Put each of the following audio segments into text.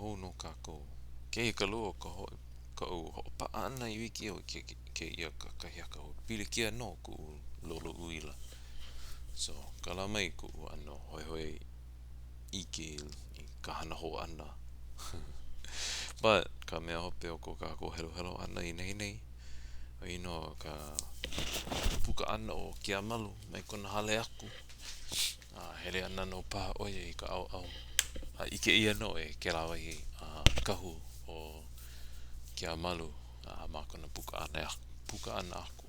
hou nō kākou. Kēia ka lua o ka ho kaʻu hoʻopaʻa ʻana i wikiō i ke kēia kakahiaka. Ua pilikia nō kuʻu lolo uila. So, kala mai kuʻu ʻano hoihoi iki i ka hana hou ʻana. But, ka mea hope o ko kākou heluhelu ʻana i nehinei, ʻo ia nō ka puka ʻana o Keamalu mai kona hale aku. A hele ana nō paha ʻo ia i ka ʻaoʻao a ʻike ʻia nō e kēlā wahi kahu o Keamalu a ma kona puka ʻana puka ʻana aku.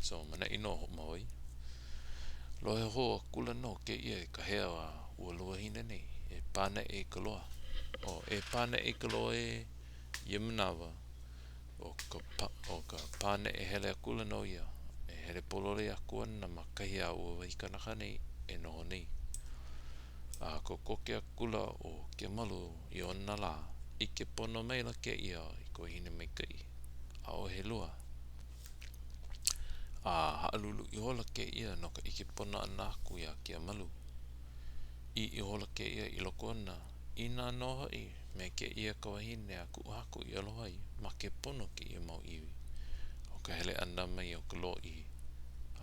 So, ma neʻi nō hoʻomau ai. Lohe hou akula nō kēia i ka hea a ua luahine nei e paneʻe i ka loa. ʻO e paneʻe i ka loa ē ia manawa, ʻo ka pa ʻo ka paneʻe hele akula nō ia e hele pololei aku ana ma kahi a ua wahi kanaka nei e noho nei. A kokoke akula ʻo Keamalu i ona lā, ʻike pono maila kēia i ka wahine maikaʻi, ʻaʻohe lua. A haʻalulu ihola kēia no ka ʻike pono ʻana aku iā Keamalu. ʻĪ ihola kēia i loko ona, Inā nō hoʻi me kēia ka wahine a kuʻu haku i aloha ai, make pono kēia mau iwi. ʻO ka hele ʻana mai o ka lōʻihi.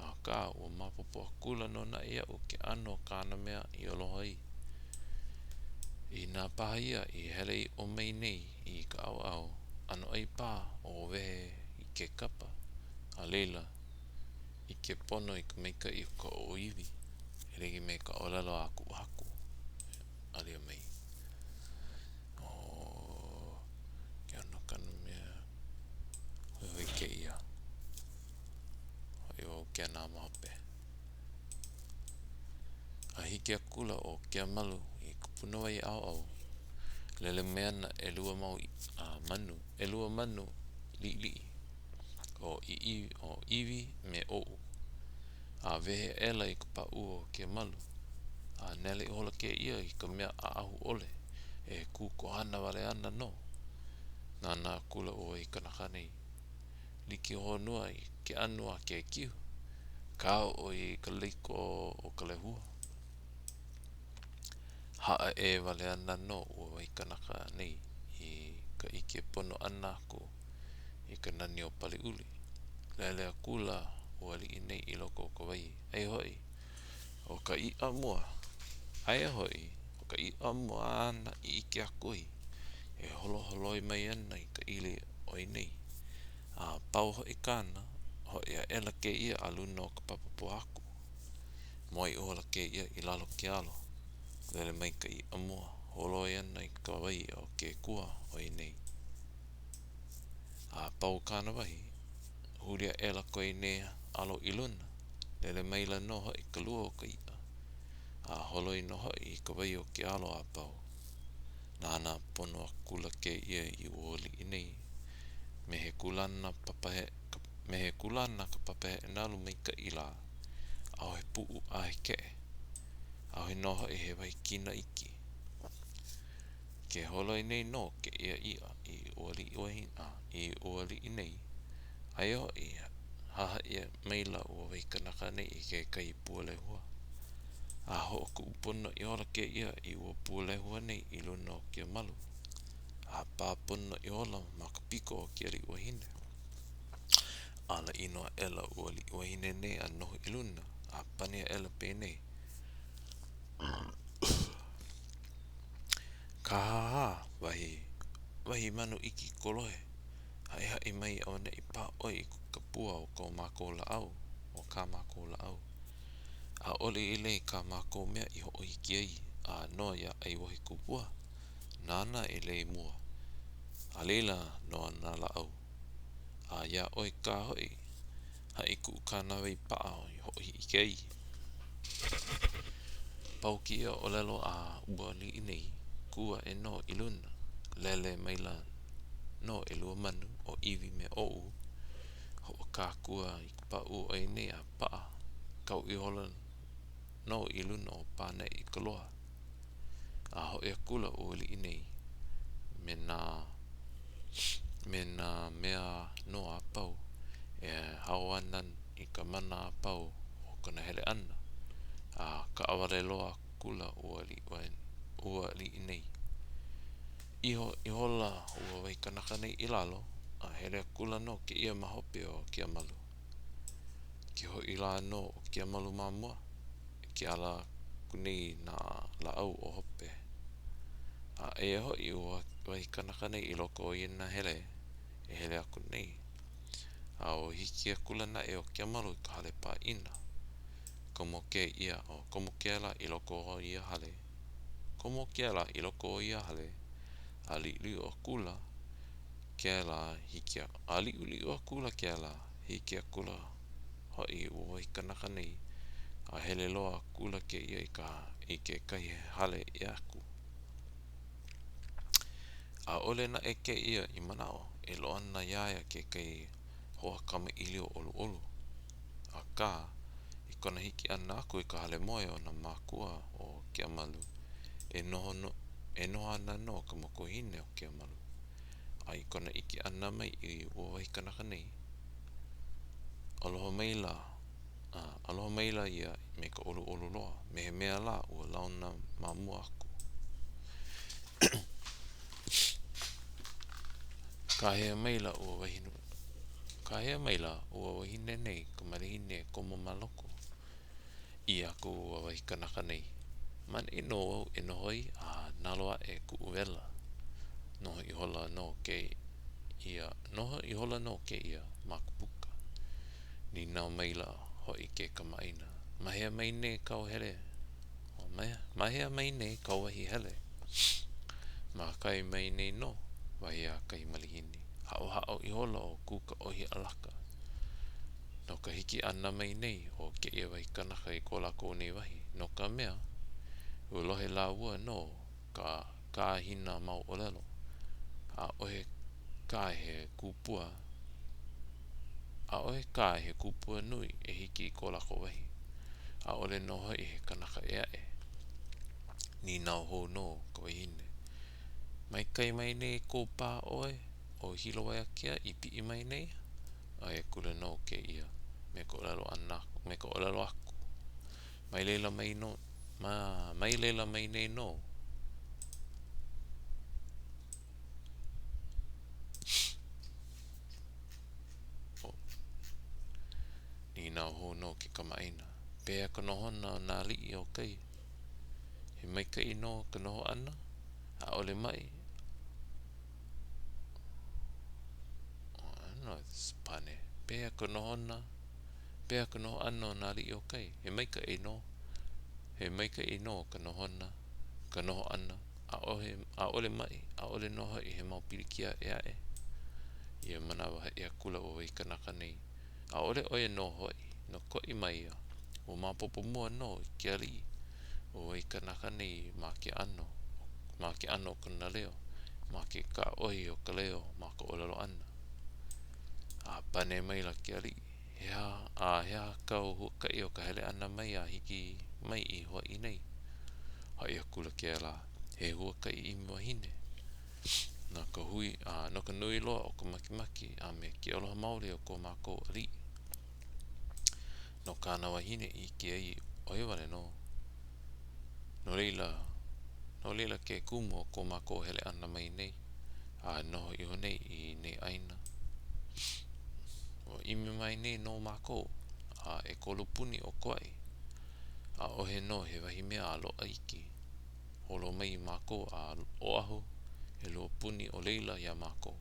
Akā, ua maopopo akula nō naʻe iaʻu ke ʻano o kāna mea i aloha ai. Inā paha ia i hele ʻiʻo mai nei i ka ʻaoʻao, ʻanoʻai paha o wehe i ke kapa, a laila, ʻike pono i ka maikaʻi o ka ʻōiwi, e like me ka ʻōlelo a kuʻu haku. Alia mai. ʻO ke ʻano kana mea hoihoi kēia. Hoʻi wau ke ana ma hope. A hiki akula ʻo Keamalu i ka punawai ʻaoʻao, lele mai ana ʻelua mau a manu, ʻelua manu liʻiliʻi, ʻo ʻIʻi, ʻo ʻIwi me ʻOʻu. A wehe aʻela i ka pāʻū o Keamalu, a nele ihola kēia i ka mea ʻaʻahu ʻole, e kū kohana wale ana nō. Nānā akula ua wahi kanaka nei. Like honua i ke ʻano a ke kihu. Kau ʻo ia i ka leiko o ka lehua. Haʻaʻe wale ana nō ua wahi kanaka nei i ka ʻike pono ʻana aku i ka nani o Paliuli. Lele akula ua aliʻi nei i loko o ka wai, aia hoʻi, ʻo ka iʻa mua, aia hoʻi, ʻo ka iʻa mua āna i ʻike aku ai, e holoholoi mai ana i ka ʻili o ia nei. A pau hoʻi kāna, hoʻi aʻela kēia a luna o ka papa pōhaku. Moe ihola kēia i lalo ke alo. Lele mai ka iʻa mua, holoi ana i ka wai o ke kua o ia nei. A pau kāna wahi, huli aʻela ko ia nei alo i luna, lele maila nō hoʻi ka lua o ka iʻa, a holoi nō hoʻi i ka wai o ke alo a pau. Nānā pono akula kēia i ua aliʻi nei, me he kūlana papa he, me he kūlana ka papa heʻenalu maikaʻi lā, ʻaʻohe puʻu a he keʻe, ʻaʻohe nō hoʻi he wahi kina iki. Ke holoi nei nō kēia iʻa i ua aliʻi wahine, a i ua aliʻi nei, aia hoʻi, hahaʻi maila ua wahi kanaka nei i kekahi pua lehua. A hoʻokuʻu pono ihola kēia i ua pua lehua nei i luna o Keamalu, a pā pono ihola ma ka piko o ke aliʻi wahine. Ala ʻino aʻela ua aliʻi wahine nei a noho i luna, a pani aʻela penei, Kāhāhā, wahi, wahi manu iki kolohe, haʻihaʻi mai auaneʻi paha ʻoe i ka pua o ko mākou lāʻau, o kā mākou lāʻau. ʻAʻole i lei kā mākou mea i hoʻohiki ai, a noa iā ʻAiwohikupua, nāna e lei mua. A laila noa nā lāʻau. A iā ʻoe kā hoʻi, haʻi kuʻu kānāwai paʻa i hoʻohiki ai. Pau kēia ʻōlelo a ua aliʻi nei, kū aʻe nō i luna, lele maila nō ʻelua manu, ʻo ʻIwi me ʻOʻu, hoʻokākua i ka pāʻū o ia nei a paʻa, kau ihola nō i luna o Pānaʻi i ka loa. A hoʻi akula ua aliʻi nei me nā me nā mea nō a pau e hao ana i ka mana a pau o kona hele ʻana, a kaʻawale loa akula ua aliʻi. ua aliʻi nei. Iho ihola ua wahi kanaka nei i lalo, a hele akula nō kēia ma hope o Keamalu. Ke hoʻi lā nō ʻo Keamalu ma mua, e ke ala aku nei nā lāʻau o hope. A eia hoʻi ua wahi kanaka nei i loko o ia nahele e hele aku nei. A ua hiki akula naʻe ʻo Keamalu i ka hale pāʻina. Komo kēia, o komo kēlā i loko o ia hale. Komo kēlā i loko o ia hale, a liʻuliʻu akula kēlā hiki a liʻuliʻu akula kēlā, hiki akula hoʻi ua wahi kanaka nei, a hele loa akula kēia i ka i kekahi hale ʻē aku. ʻAʻole naʻe kēia i manaʻo e loaʻa ana iā ia kekahi hoa kamaʻilio ʻoluʻolu. Akā, i kona hiki ʻana aku i ka hale moe o nā mākua o Keamalu, e noho nō, e noho ana nō ka makuahine o Keamalu. A i kona ʻike ʻana mai i ua wahi kanaka nei, aloha maila, a aloha maila ia me ka ʻoluʻolu loa, me he mea lā ua launa ma mua aku. Kāhea maila ua wahine, kāhea maila ua wahine nei i ka malihini e komo ma loko. ʻĪ aku ua wahi kanaka nei, Ma ʻaneʻi nō au e noho ai a nalo aʻe kuʻu wela. Noho ihola nō kēia, noho ihola nō kēia ma ka puka. Nīnau maila hoʻi ke kamaʻāina, Ma hea mai nei kāu hele? Ma hea mai nei kāu wahi hele? Ma kai mai nei nō, wahi a kahi malihini. Haʻohaʻo ihola ʻo Kūkaʻōhiʻalaka. No ka hiki ʻana mai nei o kēia wahi kanaka i ko lākou nei wahi, no ka mea, ua lohe lāua no kā kā Hina mau ʻōlelo, ʻaʻohe kā he kupua, ʻaʻohe kā he kupua nui e hiki i ko lākou wahi. ʻAʻole nō hoʻi he kanaka ʻē aʻe. Nīnau hou nō ka wahine, Mai kai mai nei kō pā ʻoe ʻo Hilo Waiākea i piʻi mai nei? ʻAe akula nō kēia me ka ʻōlelo ʻana, me ka ʻōlelo aku, Mai laila mai nō, ma, mai laila mai nei nō. Oh. Nīnau hou nō ke kamaʻāina, Pehea ka nohona o nā aliʻi o kai? He maikaʻi nō ka noho ʻana? ʻAʻole maʻi? Oh, I don't know if this is pane. Pehea ka nohona? Pehea ka noho ʻana o nā aliʻi o kai? He maikaʻi nō. He maikaʻi nō ka nohona, ka noho ʻana. ʻAʻohe, ʻaʻole maʻi, ʻaʻole nō hoʻi he mau pilikia ʻē aʻe. Ia manawa haʻi akula ua wahi kanaka nei, ʻAʻole ʻo ia no Hawaiʻi, no Kauaʻi mai ia. Ua maopopo mua nō i ke aliʻi ua wahi kanaka nei ma ke ʻano, ma ke ʻano o kona leo, ma ke kāʻohi o ka leo ma ka ʻōlelo ʻana. A pane maila ke aliʻi, He aha, a he aha kāu huakaʻi o ka hele ʻana mai a hiki mai i Hawaiʻi nei? Haʻi akula kēlā, He huakaʻi ʻimi wahine. No ka hui, a no ka nui loa o ka makemake a me ke aloha maoli o ko mākou aliʻi. No kāna wahine i ʻike ai ʻo ia wale nō. No laila, no laila ke kumu o ko mākou hele ʻana mai nei, a noho iho nei i nei ʻāina. Ua ʻimi mai nei nō mākou, a ʻekolu puni o Kauaʻi. ʻAʻohe nō he wahi mea a loaʻa iki. Holo mai mākou a Oʻahu, ʻelua puni o laila iā mākou.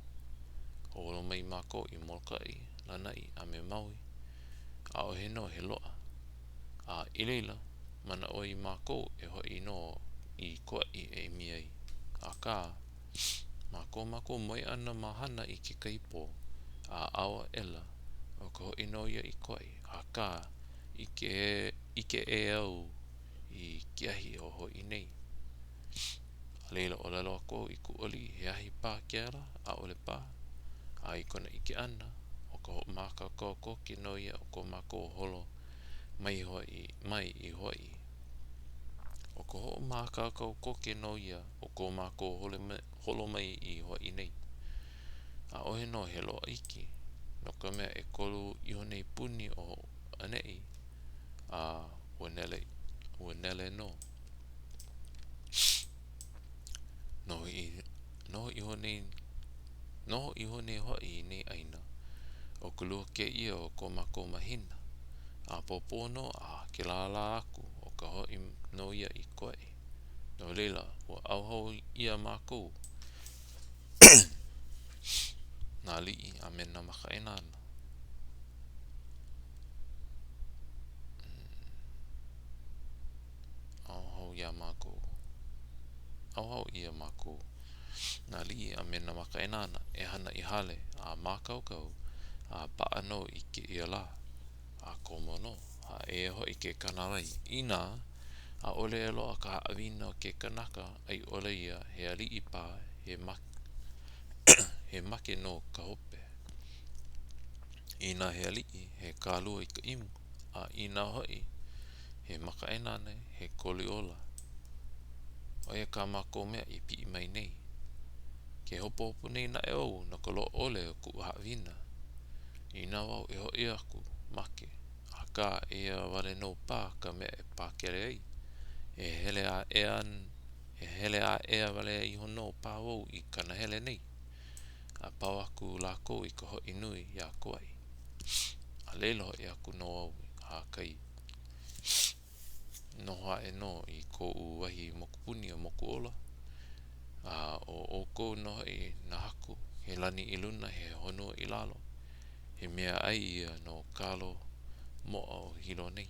Holo mai mākou i Molokaʻi, Lānaʻi, a me Maui. ʻAʻohe nō he loaʻa. A i laila, manaʻo ai mākou e hoʻi nō i Kauaʻi e ʻimi ai. Akā, ma ko mākou moe ʻana ma Hāna i kekahi pō, a ao aʻela, ʻo ka hoʻi nō ia i Kauaʻi, akā, ʻike, ʻike ʻē au i ke ahi o Hawaiʻi nei. A laila, ʻōlelo aku au i kuʻu aliʻi, he ahi pā kēlā, ʻaʻole pā. A i kona ʻike ʻana, ʻo ka hoʻomākaukau koke nō ia o ko mākou holo mai Hawaiʻi, mai i Hawaiʻi. ʻO ka hoʻomākaukau koke nō ia o ko mākou holo mai i Hawaiʻi nei. ʻAʻohe nō he loaʻa iki, no ka mea ʻekolu iho nei puni o ʻaneʻi, a ua nele, ua nele nō. Noho iho nei, noho iho nei hoʻi i nei ʻāina, ʻo ka lua kēia o ko mākou mahina. ʻApōpō nō a kēlā lā aku, ʻo ka hoʻi nō ia i Kauaʻi. No laila, ua ʻauhau ʻia mākou nā aliʻi a me nā makaʻāinana. ʻAuhau iā mākou. ʻAuhau ʻia mākou, nā aliʻi a me nā makaʻāinana e hana i hale a mākaukau a paʻa nō i kēia lā. A komo nō. A eia hoʻi ke kānāwai. Inā ʻaʻole e loaʻa ka haʻawina o ke kanaka a i ʻole ia he aliʻi paha, he he make nō ka hope. Inā he aliʻi, he kālua i ka imu, a inā hoʻi he makaʻāinana, he koli ola. ʻO ia kā mākou mea i piʻi mai nei. Ke hopohopo nei naʻe au no ka loaʻa ʻole o kuʻu haʻawina. Inā wau e hoʻi aku, make. Akā, eia wale nō paha ka mea e pakele ai. E hele a ea, e hele a ea wale iho nō paha wau i ka nahele nei. A pau aku lākou i ka hoʻi nui iā Kauaʻi. A laila hoʻi aku nō au a kai. Noho aʻe nō i koʻu wahi mokupuni o Mokuola. A ʻo ʻoukou nō hoʻi nā haku, he lani i luna, he honua i lalo. He mea ʻai ia no kalo moʻa o Hilo nei.